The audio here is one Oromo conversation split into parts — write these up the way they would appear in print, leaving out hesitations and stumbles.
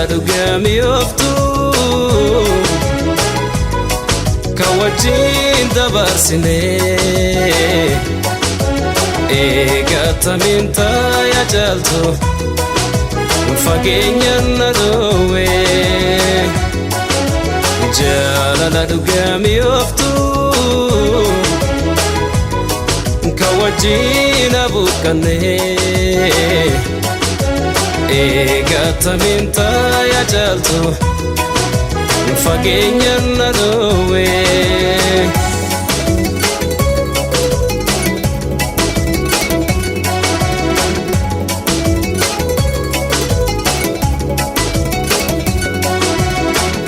Jaalala dhugamii ooftu kan wajjin dabarsine eegatamiin taaya caaltu fageenyaan na dhoowwe. Jaalala dhugamii ooftu kan wajjin abuuqqanne eegatamiin taaya caaltu fageenyaan na dhoowwe.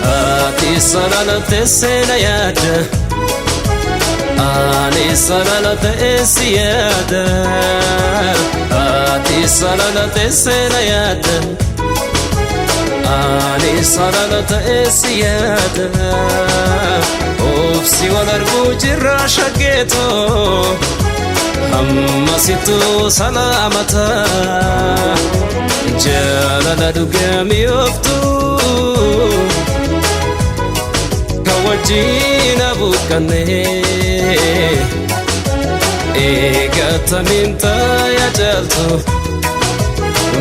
Ati sarara teessee na yaada, ani sarara ta'ee si yaada. Ati sarara teessee na yaada, ani sarara ta'ee si yaada. Obsi wal arguu jirra shaggeetoo hammasittuu salaamata. Jaalala dhugamii ooftu kan wajjin abuuqqanne eegatamiin taaya caaltu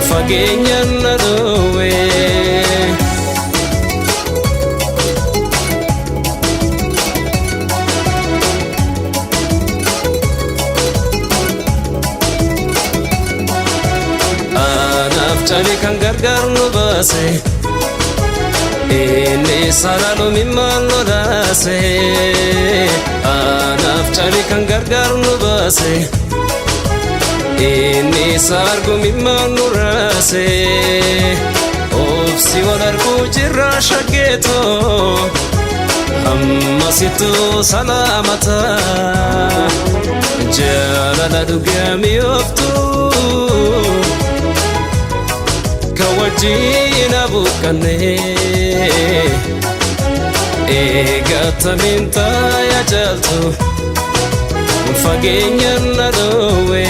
fageenyaan na dhoowwe. Anaaf caalee kan gargaar nu baase, inni sarara mimmaan lolaase. Anaaf caalee kan gargaar nu baase, inni sargu mimmaan nu raase. Obsi wal arguu jirra shaggeetoo hammasittuu salaamata. Jaalala dhugamii ooftu kan wajjin abuuqqanne eegatamiin taaya caaltu fageenyaan na dhoowwe.